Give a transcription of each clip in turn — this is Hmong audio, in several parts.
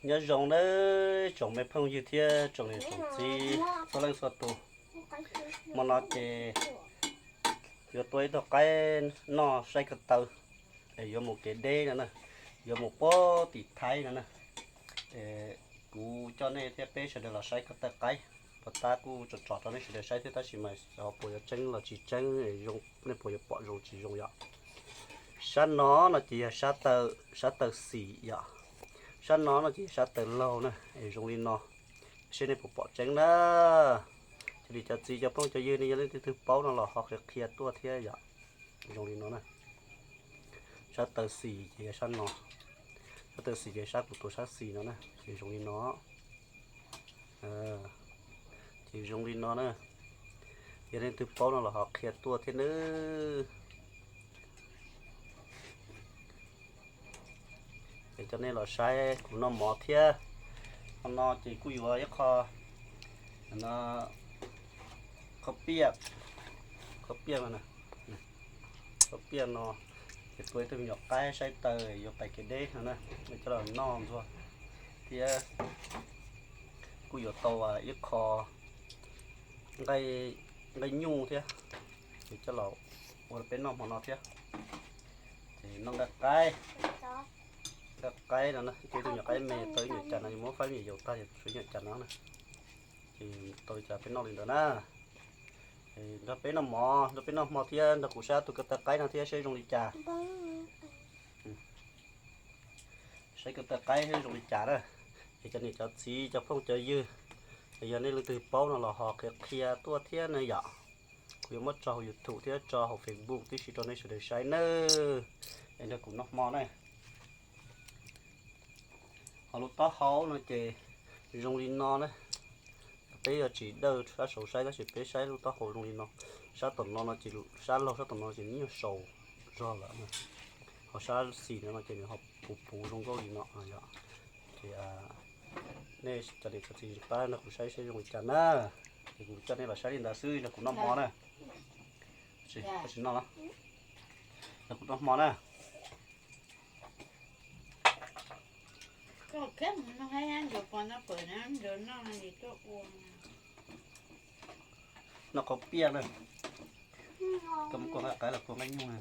Nyob zoo nawb tsoom me phooj ywg thiab tsoom niam tsoom txiv txhua leej txhua tus. Hmo no ces yuav tua ib tug qaib noj saib ko taw, es yuav mus kev deb no na, yuav mus puag tim Thaib no na. Es kuv coj nej thiab peb sawv daws los saib ko taw qaib. Puag ta kuj tsom tsom rau nej sawv daws saib thiab tab sis mas xyov puas yuav tseeb los tsis tseeb, nej puas yuav pom zoo tsis zoo yom. Sab no no ces yog sab taw xis yom. Sab no no ces yog sab taw laug na, es zoo li no. Seb nej puas pom tseeb na. Cov niam cov txiv cov phooj cov ywg nej yog leej twg twg paub no los ho qhia qhia tuaj thiab yom. Zoo li no na. Sab taw xis ces yog sab no. Sab taw xis ces sab kuv tua sab xis no na, ces zoo li no. Ces zoo li no na. Yog leej twg paub no los ho qhia tuaj thiab nawb. Es coj nej los saib kuv noj mov thiab. Hmo no ces kuj yuav ib qho, qho piaj, qho piaj no, qho piaj no, ces tua ib tug me nyuam qaib saib taw yuav pais kev deb no na, coj los noj ntxuag thiab. Kuj yuav tau ib qho nqaij nyuj thiab, ces coj los ua rau peb noj hmo no thiab. Ces noj nqaij qaib, nqaij qaib no na, ib tug nyuam qaib me tau ib nyuam cas no, muab faib me yaus tag ces tau ib nyuam cas no na. Ces tau li cas peb noj li ntawd na. Nrog peb noj mov, nrog peb noj hmo thiab nrog kuv saib tus ko taw qaib no thiab seb zoo li cas. Saib ko taw qaib seb zoo li cas na. Es cov niam cov txiv cov phooj cov ywg, yog nej leej twg paub no los ho qhia qhia tuaj thiab na yom. Kuv yuav muab tso hauv YouTube thiab tso hauv Facebook tib si rau nej sawv daws saib nawb. Es nrog kuv noj hmo na. Ho lub taub hau no ces zoo li no na. Peb yuav tsis dawj sab saud saib tab sis peb saib lub taub hau zoo li no. Sab tom no no ces sab laug, sab tom no ces nws nyuag saus zog lawm. Ho sab xis no no ces nws ho puv puv zoo nkauj li no yom. Ces nej cov niam cov txiv pab nrog kuv saib seb zoo li cas na. Ces kuv coj nej los saib li ntawd xwb, nrog kuv noj hmo na. Tsis noj, nrog kuv noj hmo na. Noj qhauv piaj na. Koj muab kua nqaij qaib los kua nqaij nyuj na?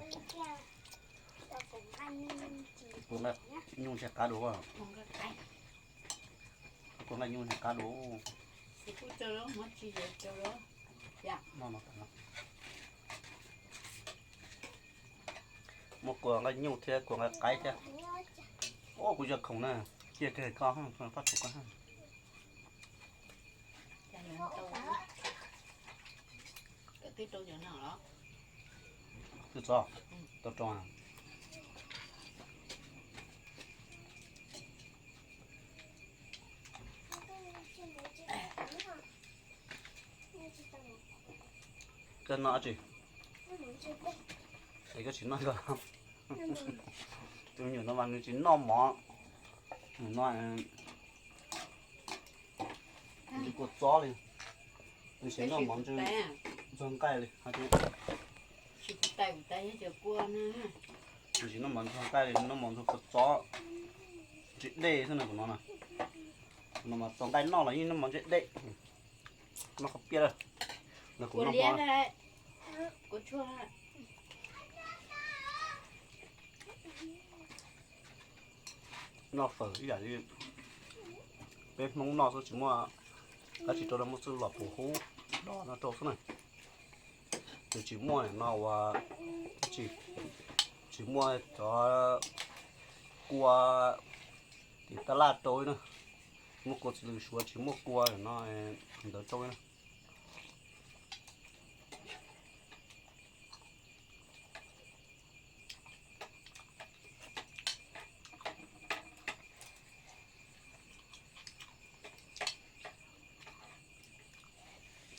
Kua nqaij nyuj ntshe qab dua. Kua nqaij nyuj ntshe qab dua. Muab kua nqaij nyuj thiab kua nqaij qaib thiab. Ua kuv yog khoom na, cia kawg koj, koj tsuav koj. Twb txog, tau rau. Koj noj dab tsi? Es koj tsis noj koj. Tus me nyuam no mas nws tsis noj mov. Nws no tsis kua txob li. Nws tsis noj mov ntxuag nqaij li. Nws tsis noj mov ntxuag nqaij li, nws noj mov ntxuag kua txob ntse dej xwb no kuv no na. Kuv no mas txog nqaij noj los yeej noj mov ntse dej. Noj qhauv piaj lawm. Los kuv noj mov. Noj fawm ib yam li peb Hmoob noj xwb, tsis muaj dab tsi rau, muaj xwb los pus hub do no rau xwb na. Nws tsis muaj no ua tsi, tsis muaj cov kua tim tab laj rau na. Muaj kua txiv lws suav, tsis muaj kua no ntawd rau na.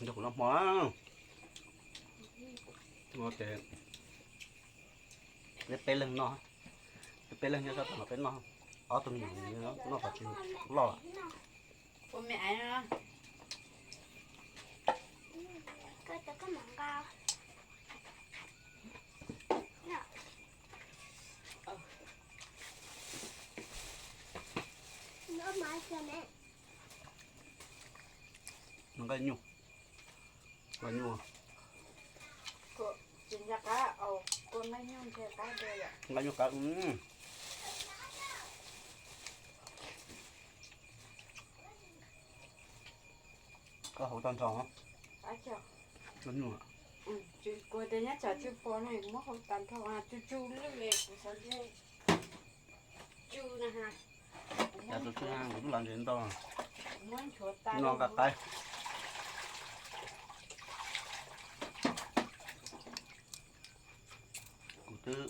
Nrog kuv noj hmo na. Ces peb peb leeg noj, peb peb leeg nyob sab tom no peb noj, ob tug me nyuam noj kom tsis loj. Nqaij nyuj, nqaij nyuj, nqaij nyuj qab. Koj haus tag nrho. Nyob tsam tsw pos no muab haus tag nrho, tsw tsw lwj kuv xav ntshe tsw na ha. Kuv twb lam ntses ntau, no nqa qaib. Kuv twb,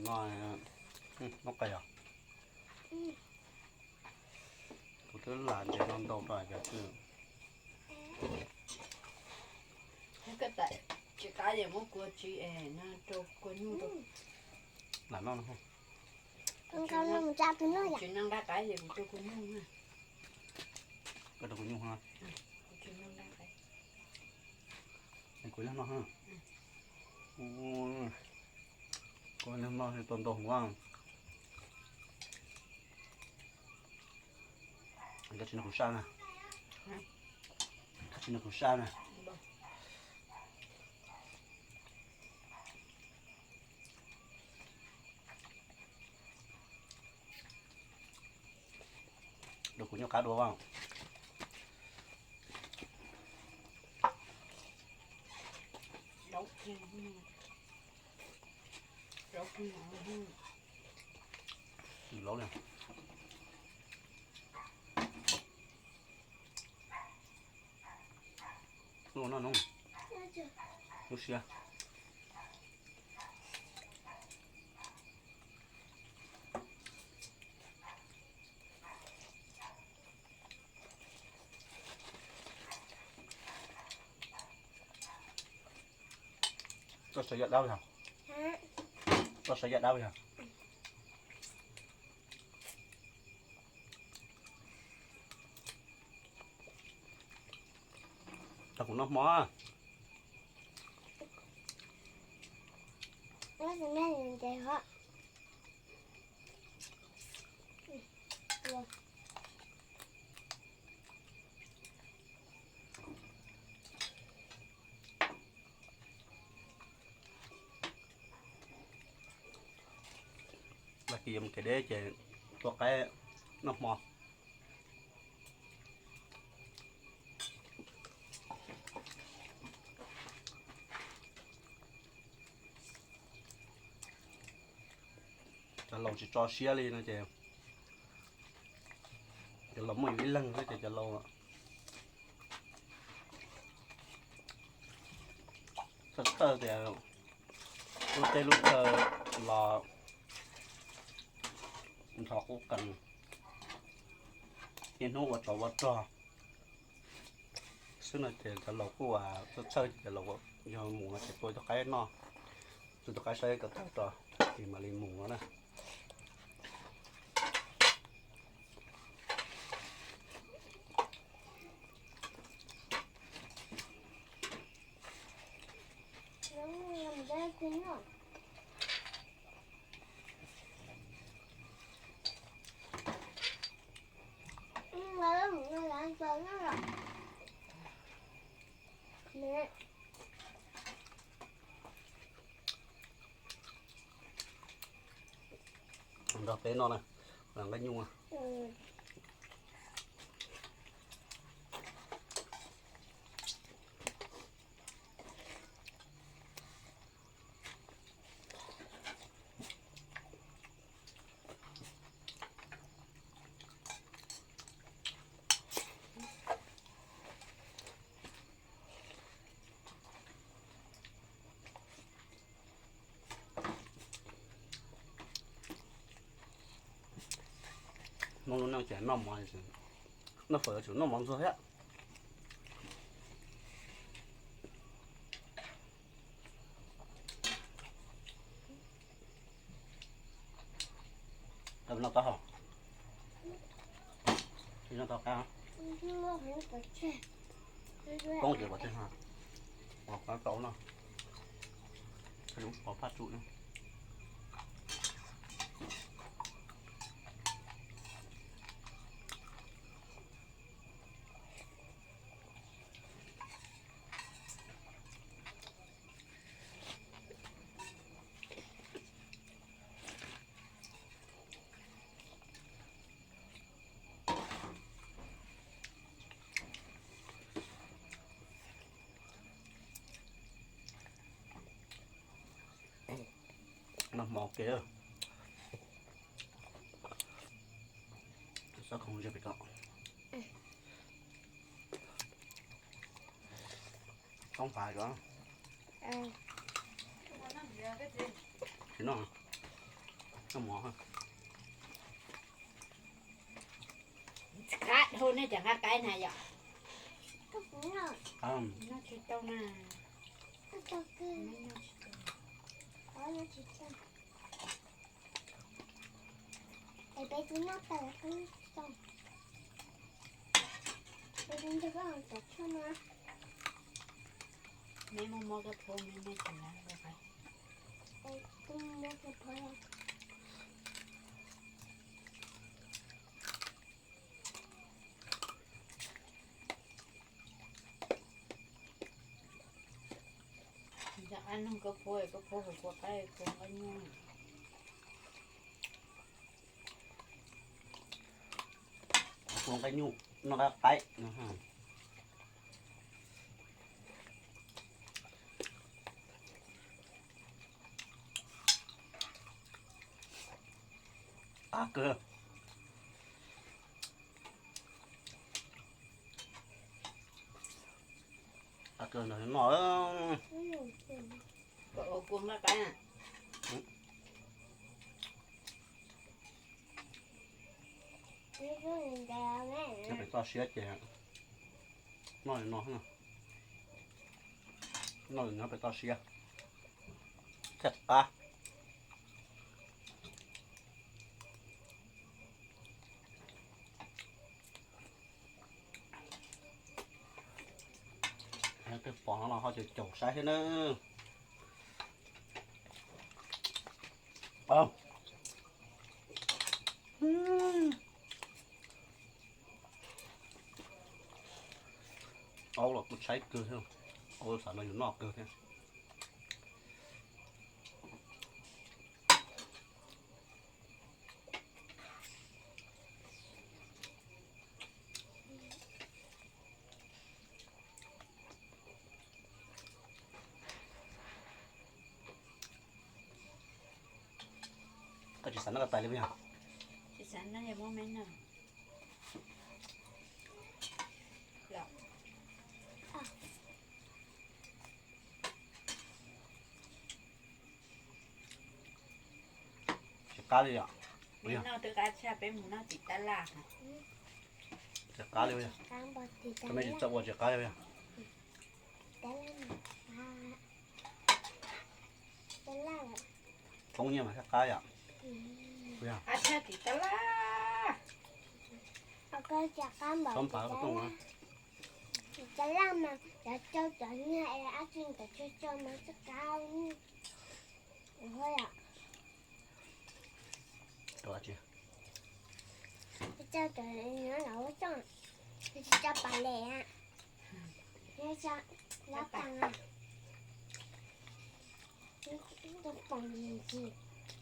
no, muab qe os. Kuv twb lam ntses no ntau rau cov twg. Tsis qab es muab kua tsi es no rau kua nyuj rau. Lam noj no. Tsis nqa qaib es kuv rau kua nyuj na. Koj rau kua nyuj ha. Kuv tsis nqa qaib. Kuv yog no ha. Kua nyuj no tau ntau hwv. Koj tsis noj kuv sab na. Koj tsis noj kuv sab na. Rau kuv nyuj qab dua. Laub li. Lub no no, lub siab. Koj saib yaj dab yog? Koj saib yaj dab yog? Rau kuv noj hmo. Tag kis yuav mus kev deb ces tua qaib noj hmo. Cov laus tsis tso siab li no ces, cov laus muaj yus ib leeg xwb ces cov laus txhawj txhawj tias lub teb lub chaw los nrho qub qees, niaj hnub ua tsov ua rog xwb no ces cov laus kuj txhawj txhawj ces cov laus yog mus no ces tua ib tug qaib noj, tua ib tug qaib saib kom tawg rau ces mam li mus no na. Nrog peb noj na, nqaij nyuj. Hmoob lub neej ces noj mov, noj fawm yuav tsum noj mov ntxuag thiab. Noj taub hau, noj taub qab, poob ces pov tseg, pov qab tau no, pov phaj tsum no. Hmo ke, xob khoom ze pem ko. Toob pas ko. Tsis noj, noj mov. Qab dhau nej cov nqaij qaib na yom. Noj tsis tau na. Es peb twb noj tag lawm, peb twb nrog koj tom tshuaj no. Neb muab muab koj phuab, neb neb tsis lav koj qab. Es kuv muab koj phuab. Yog ab noog koj phuab, koj phuab hauv kua qaib, phuab nqaij nyuj. Phuab nqaij nyuj, noj nqaij qaib. Qab kawg. Qab kawg no noj. Koj ua kua nqaij qaib na. Nyob pem toj siab ces noj li no, noj li nyob pem toj siab thiaj qab. Tej pom no los ho caum caum saib thiab na. Aub los kuj tshaib kawg thiab, aub xav no yus noj kawg thiab. Koj tsis xav noj koj tais li puas yog? Tsis xav noj, yog muab me noj. Tsis qab li yom? Noj twb qab tshaj, peb mus noj tim tab laj. Tsis qab li, tsis txawj ua tsis qab li yog? Toob nyiaj mas thiaj qab yom? Qab tshaj tim tab laj. Toob pas ko tooj. Tim tab laj mas cov cau cov nyiaj es ab tsi cov cau cau mas tsis qab. Cau pas les, lab tas, cau pas ntsis ntsis,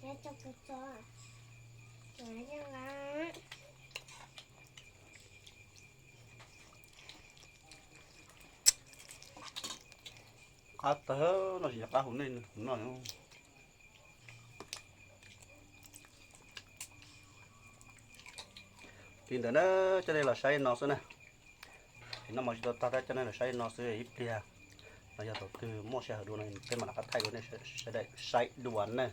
cau pas txo, cau pas. Qab tawg no tsis nco qab hu nej noj. Li ntawd na, coj nej los saib no xwb na. Noj mov tsis tau tag tab coj nej los saib no xwb, ib pliag los yog thaum twg muaj sij hawm dua no peb mam rov qab thaij rau nej sawv daws saib dua na.